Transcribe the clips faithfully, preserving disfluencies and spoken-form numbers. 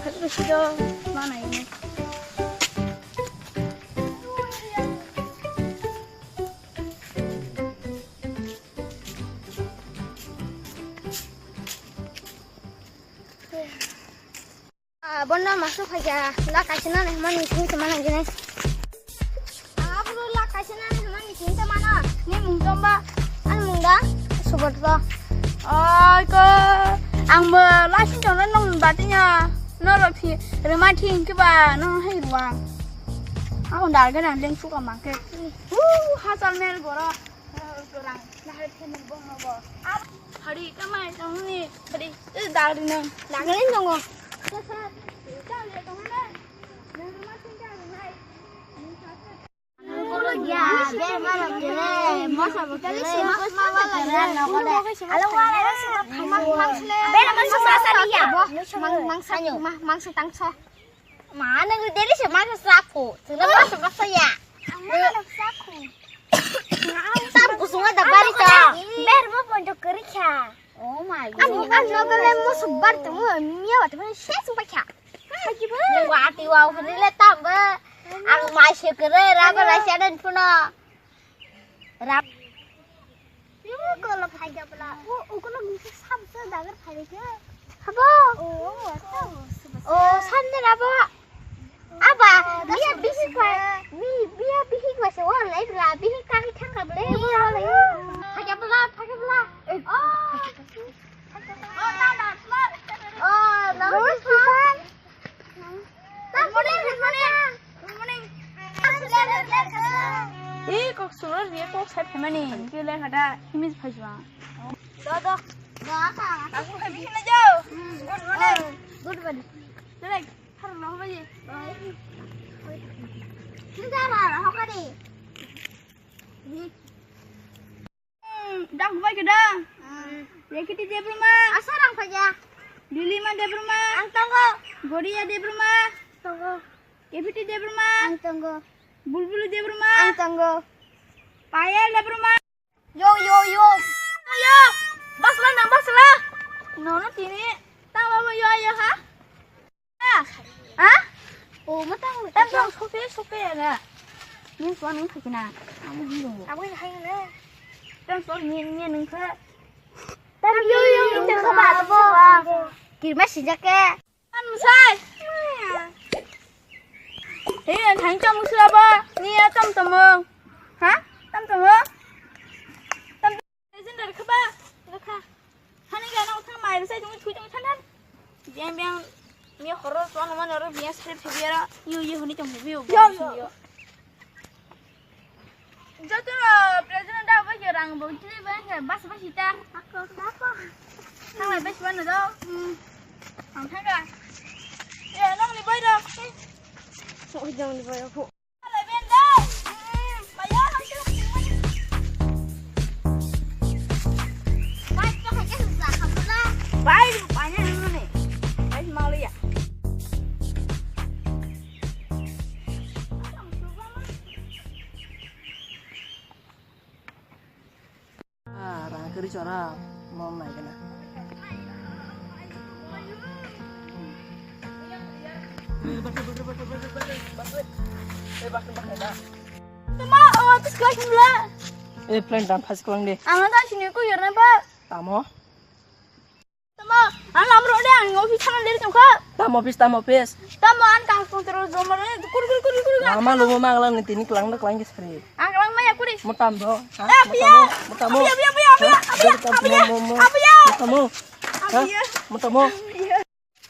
Bisi do manai. Ah, bono masuk khaja, la kaisa nani hwnmani sini tongma nang gini. Ang abo la kaisa nani hwnmani sini tongma nang. Ni mung tongba, ani mung da, Subodro. Oi ko, ang bo la sini tongna nong batinya, no ro phi, rema thi hingke ba, no hai ruang. Ang da ga na leng suka mangke. Uh, hasal mer goro. Kurang, nahar khe nung bong nogo. Hari kamai tongni, hari, eh, dari nung. Nangni nungo. Sasa, chang le tong na. Nung ma sing chang nai. Ya, be ma lo kele, mosa bo kele, mosa ma wala ya, no kele. Alo wala ya, sama mang mang sele. Be ma sama sari ya. Mang mang sanyo, mang mang setang so. Ma, nang deli se ma sa ko. Sila ma sa sa ya. Ang ma sa ko. Tam kusung ada bari ta. Ber mo ponjo keri kha. Oh my God. Ani an no gale mo subar tu mo miya wat mo se subar kha. Nang wati wa ufri le tam ba. Ang ma se kere ra ba ra se dan puno. Rap. Ini kalau phai jabla. Oh, oh, kalau bisa samsa dagar phai ke. Habo. Oh, oh, oh, samne rabo. Aba, biya bihi kwa, bi, biya bihi kwa se wala ibla, bihi kami thang ka ble, wala. Phai jabla, phai jabla. Oh. Oh, na, na, na. Oh, na. Good morning, good morning. Good morning. Eh, kok sulo ni kok sai phaimani. Kile hada himi phajwa. Do, do. Do, aka. Aku kai bikin aja. Good morning. Good morning. Direct. Har lo baje. Ni dara ho kade. Dak bai ke da. Rekiti Debbarma. Asarang phaja. Dilima Debbarma. Ang tongo. Goria Debbarma. Tongo. Kepiti Debbarma. Ang tongo. Bulbuli Debbarma. Ang tongo. Payal Debbarma. Yo, yo, yo. Yo. Basla na basla. Nono tini. Tama yo yo ha. Ha? Oh, matang. Tam tong soke soke ya na. Ni suan ni khakina. Amo ni dong. Amo ni hai na. Tam so ni ni nung kha. Tam yo yo ni tam kha ba bo. Kirma sijake. Tam sai. He, thang tam sila ba. Ni ya tam tam. Ha? Tam tam. Tam Legend dari khe ba, lekha. Hani gana uthang mai rwsai tong thui tong than than. Biang biang mi horror to ano mano ro biang sare phe biara. Yo yo huni tong bio. Yo, yo. Joto present da ba yo rang bo thui ba he bas bas ita. Ako, ako. Thang lai bas ba no do. Hmm. Thang thang ga. Ya nong ni bai do. Oh, jong ni bai do. Bai, bai, bai, bai, bai. Ah, rang kiri chora, mom nai kena. Tama, oh, tis kau sini lah. Eh, plan dan pas kelang deh. Ang tak sini ku yurna ba. Tamo. Tamo, ang lamro de ang office thang deri tongkha. Tam office, tam office. Tamo ang kang tong tero jomar ne kur kur kur kur. Lama lumo manglang ni tini kelang da kelang ke sari. Ang kelang maya kuri. Mutam bo. Ha? Eh, biya. Mutam bo. Mutam bo. Biya, biya, biya, biya, biya, biya. Mutam bo. Biya. Mutam bo. Ha? Biya. Mutam bo. Biya.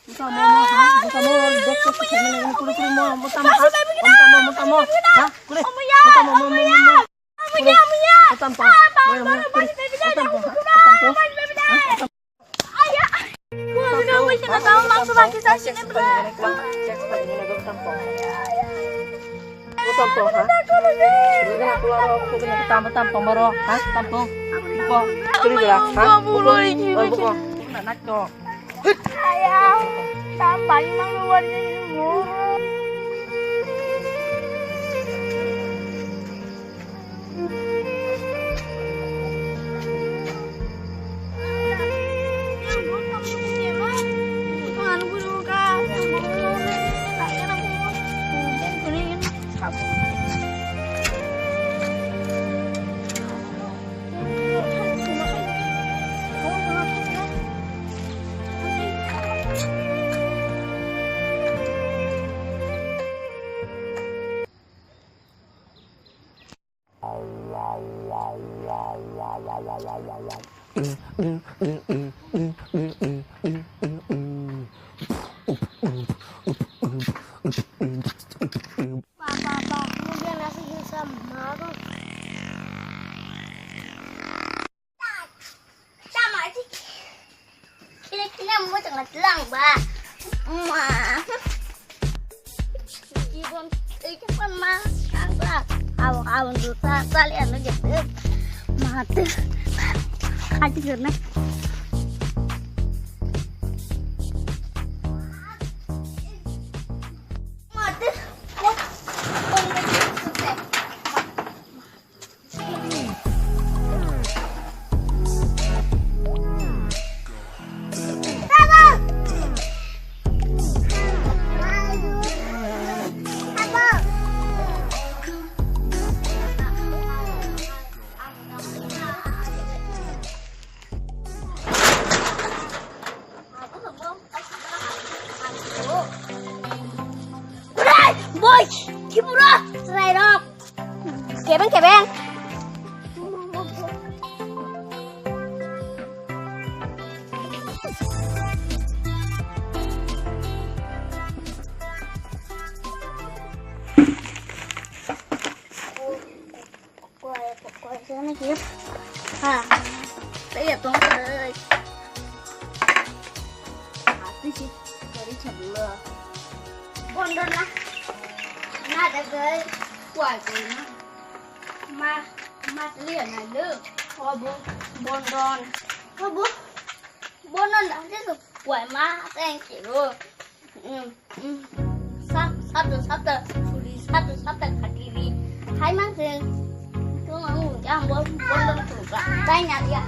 Mutam bo, ha? Mutam bo. Dek ke sari ne kuri kuri mo. Mutam bo. Mutam bo, mutam bo. Ha? Kuri. Mutam bo, mo, mo, mo. Amuya, amuya. Otampo. Amuya, amuya. Otampo. Otampo. Amuya, amuya. Amuya. Amuya, amuya. Otampo, ha? Otampo, otampo, boro, ha? Otampo. Buko. Kiri bera, ha? Buko. Oi, buko. Nak, nak, to. Ayah, tambah imang luar ni. Mo chang lang ba. Ma. Ibon, ibon ma. Abo, abo, sa, sa, le, ano, gitu. Mati. Hati, gitu, na. Boy, Tripura, chwrairok. Kebeng, kebeng. Ha. Saya tong kai. Ati si kari chabla. Bondo na. Na da gai. Kuai kuai na. Ma, ma tli na le. Obo. Bondon. Obo. Bondon da le. Kuai ma. Thank you. Sap, sap, sap, suri, sap, sap, khatiri. Hai mang se. Kung ang yang bol, bol, bol, bol. Dai na ya.